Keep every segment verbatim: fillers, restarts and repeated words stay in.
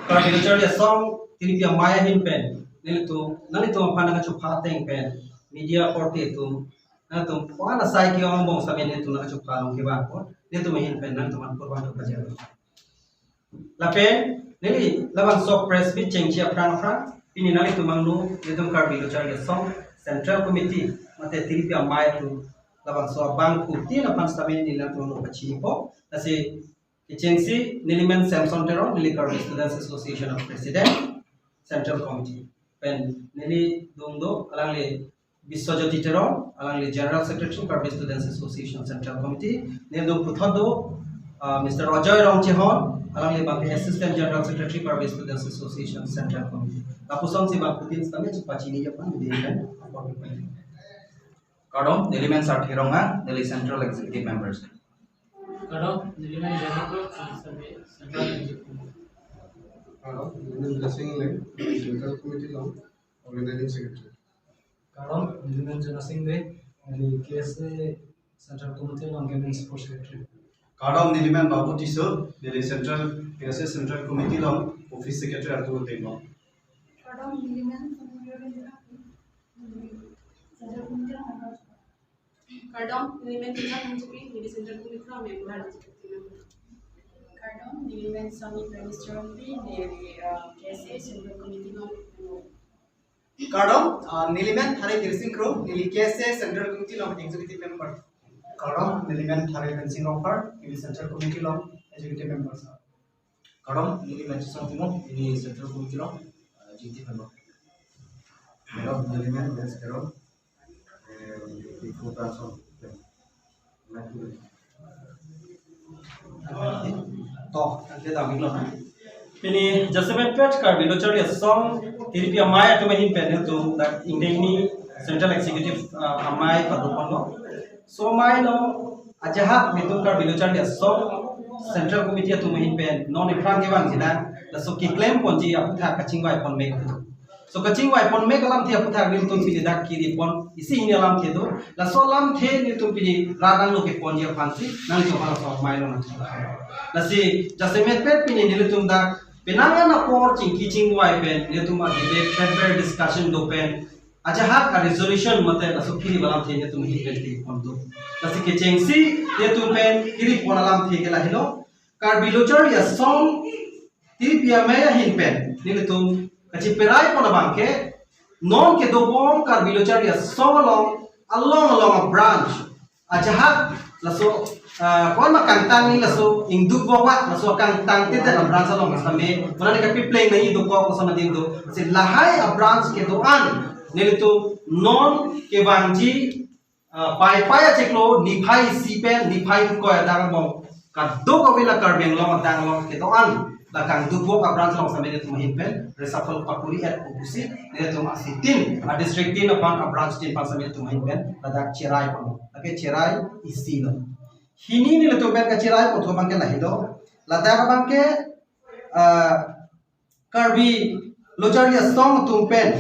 Karbi Lo Charli Asong Tiripi Amei ahin pen nelitum, nanglitum aphan nangkachupha ateng pen media korte atum, nanglitum ko-an asai ke-ong angbong sitame nelitum nangkachupha along kevang apot nelitum ahin pen nanglitum aphan kurvangthu pajir. Lapen neli labangso press meet chengji aphrang aphrang pini nanglitum angno nelitum Karbi Lo Charli Asong Central Committee mate Tiripi Amei atum labangso abangphutin aphan sitame neli nanglitum angno pachinipo. Lasi kechengsi neli men Samson Teron, neli Karbi Students Association a-President, Central Committee. Pen neli adung do, alangli Biswajyoti Teron, alangli General Secretary, Karbi Students Association Central Committee. Neli adung puthot do, ah, Mister Ajoy Rongchehon, alangli abangke Assistant General Secretary, Karbi Students Association Central Committee. Lapusonsi abangphutin sitame chepachini aphan neli men. Kardom, neli men Sarthe Ronghang, neli Central Executive Members. Kardom, neli men Jani Kro, Central Executive. Kardom, neli men Blessing Engleng, Central Committee along Organizing Secretary. Kardom, neli men Jana Singh Dey, neli K S A Central Committee along Gaming Sports Secretary. Kardom, neli men Babu Tisso, neli Central, K S A Central Committee along Office Secretary atum atum. Kardom, neli men Samudra Rindra, neli Central Committee along Kardom, neli men Tita Pangchepi, neli Central Committee along member. Kardom, neli men Sami Pramis Chorompi, neli, uh, K S A Central Committee along member. Kardom, uh, neli men Thare Kirsing Kro, neli K S A Central Committee along Executive Member. Kardom, neli men Thare Bensing Rongphar, neli Central Committee along Executive Member, sir. Kardom, neli men Chisong Timung, neli Central Committee along, uh, Executive Member. Kardom, neli men Lens Teron, eh, di Kota Son. To, ante damiklo. Pini jasemet pet Karbi Lo Charli Asong Tiripi Amei atum ahin pen nelitum dak ingdeng hini Central Executive, ah, amei padoponlo. So amei along ajahak nelitum Karbi Lo Charli Asong Central Committee atum ahin pen non aphrang kevangji nang laso keklem ponji aphuthak kachingvai pon mek. So kachingvai pon mek alamthe aphuthak nelitum pini dak kiri pon isi hini alamthe do. Laso alamthe nelitum pini rat angno keponji aphansi nanglitum aphan laso amei along nang. Lasi jasemet pet pini nelitum dak penang an apor chingki chingvai pen nelitum a-debate, fetber discussion do pen ajahak a-resolution mate laso kiri alamthe nelitum ahin pen kiri pon do. Lasi kechengsi nelitum pen kiri pon alamthe ke lahelo. Karbi Lo Charli Asong Tiripi Amei ahin pen nelitum kachiperai pon abangke non kedobom Karbi Lo Charli Asong along along along a-branch ajahak laso, ah, ko-an ma kangtang ni laso ingduk bobak laso kangtang tete la branch along sitame mana ni kapipleng nangji dokok koson adim do. Si lahai a-branch kedo-an nelitum non kevangji, ah, Paipai achiklo niphai isi pen niphai ingkoi adang angbong kadokave la Karbi Anglong adang along kedo-an la kangduk bobak a-branch along sitame nelitum ahin pen reshuffle pakuri et pusi nelitum asitin a-district tin aphan a-branch tin aphan sitame nelitum ahin pen ladak cherai pon. Lake cherai isi lo. Hini nelitum pen kacherai pon abangke lahelo. Ladak abangke, ah, Karbi Lo Charli Asong atum pen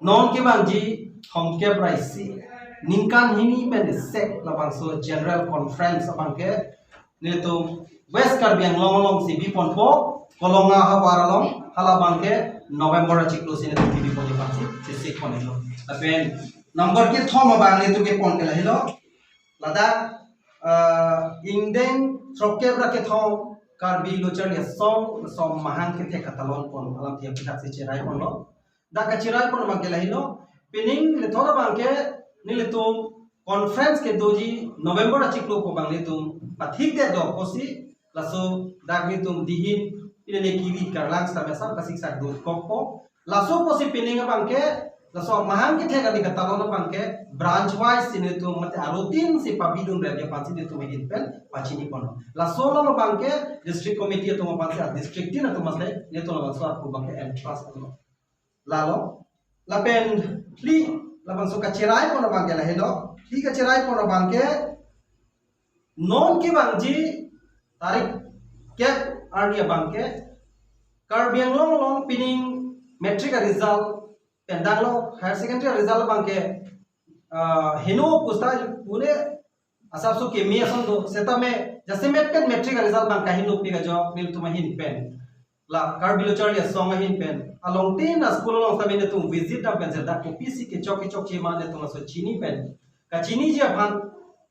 non kevangji thomkep ra isi ningkan hini pen isek labangso general conference abangke nelitum West Karbi Anglong alongsi biponpo, Kolonga havar along, hala abangke November achiklo si nelitum biponji aphansi chesik ponlo. Lapen number kethom abang nelitum kepon ke lahelo. Ladak, ah, ingdeng throkkep ra kethom Karbi Lo Charli Asong, Som Mahang kethek katalon pon alamthe aphuthak si cherai ponlo. Dak kacherai pon abangke lahelo. Pining lethot abangke nelitum conference kedoji November achiklo ko abang nelitum pathik det do kosi laso dak nelitum dihin pine ne kiri karlang sitame sam kasiksak dokokpo. Laso kosi pining abangke laso Mahang kethek ani katalon abangke branch wise si nelitum mate a-routine si pabidun rep aphansi nelitum ahin pen pachini pon. Laso along abangke district committee atum aphansi a-district tin atum mate nelitum labangso arpu abangke entrust lo. Lalo, lapen phli labangso kacherai pon abangke lahelo, phli kacherai pon abangke non kevangji tarik kep arni abangke Karbi Anglong along pining matric a-result pen danglo, higher secondary a-result abangke, ah, heno pusta pune asapso keme ason do, setame jasemet pen matric a-result abang kaheno pi kajok nelitum ahin pen. la Karbi Lo Charli Asong ahin pen along tin a school along sitame netum visit dam pen seta kopisi kechok kechokche ma netum laso chini pen kachiniji aphan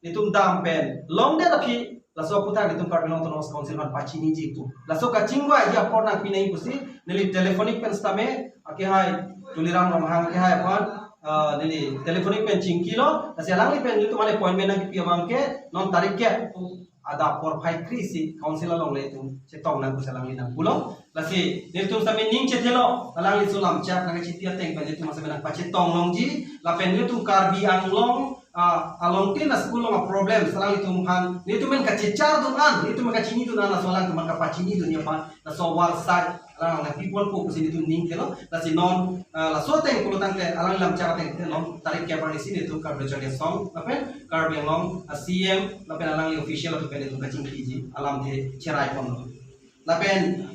netum dam pen longdet aphi laso aputhak netum Karbi Anglong Autonomous Council aphan pachiniji pu. Laso kachingvaiji apor nangpi nangji pusi neli telephonic pen sitame akehai Tuliram Ronghang akehai aphan, ah, neli telephonic pen chingkilo, lasi alangli pen netum aphan appointment nangkipi abangke non tarik kep pu adap porphai kre-isi council along le netum chetong nang pusi alangli nangpulo. Lasi netum sitame ning chethelo, alangli sulam chak nangchipi ateng pen netum sitame nangpachetong longji, lapen netum Karbi Anglong, ah, along tin a school along a problem alangtum aphan netum pen kachechar dun an, netum pen kachini dun an, laso alangtum pen kapachini dunji aphan laso war sai alang nangpipon po pusi netum ning thelo. Lasi non, ah, laso ateng pulo tangte alangli lam chak ateng te non tarik kep arni si netum Karbi Lo Charli Asong lapen Karbi Anglong a C M lapen alangli official atum pen netum kachingkiji alamthe cherai ponlo. Lapen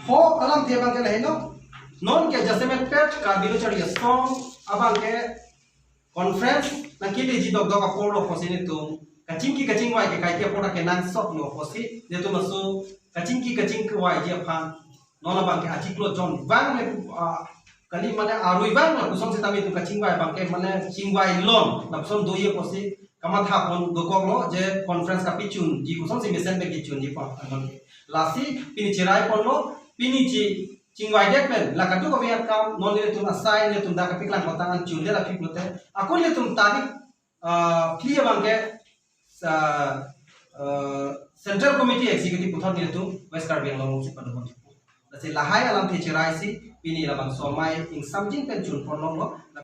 ho alamthe abangke lahelo, non ke jasemet pet Karbi Lo Charli Asong abangke conference nangkeleji dokdok apor lo pusi netum kachingki kachingvai ke kaike apor ke nangsot lo pusi netum laso kachingki kachingvaiji aphan non abangke achiklo jon vang le, ah, kali mane arui vang lapuson sitame netum kachingvai abangke mane chingvai lon lapuson doye pusi kamatha pon dokoklo je conference kapichunji kosonsi mesen pen kichunji pu angon ke. Lasi pini cherai ponlo, pini chi chingvaidet pen la kadokave akam non netum asai netum dak kapiklang kotang an chundet aphi pulote ako netum tarik, ah, phli abangke sa, ah, Central Committee Executive puthot netum West Karbi Anglong si padopon. Lasi lahai alamthe cherai si pini labangso amei ingsamjin pen chun ponlonglo.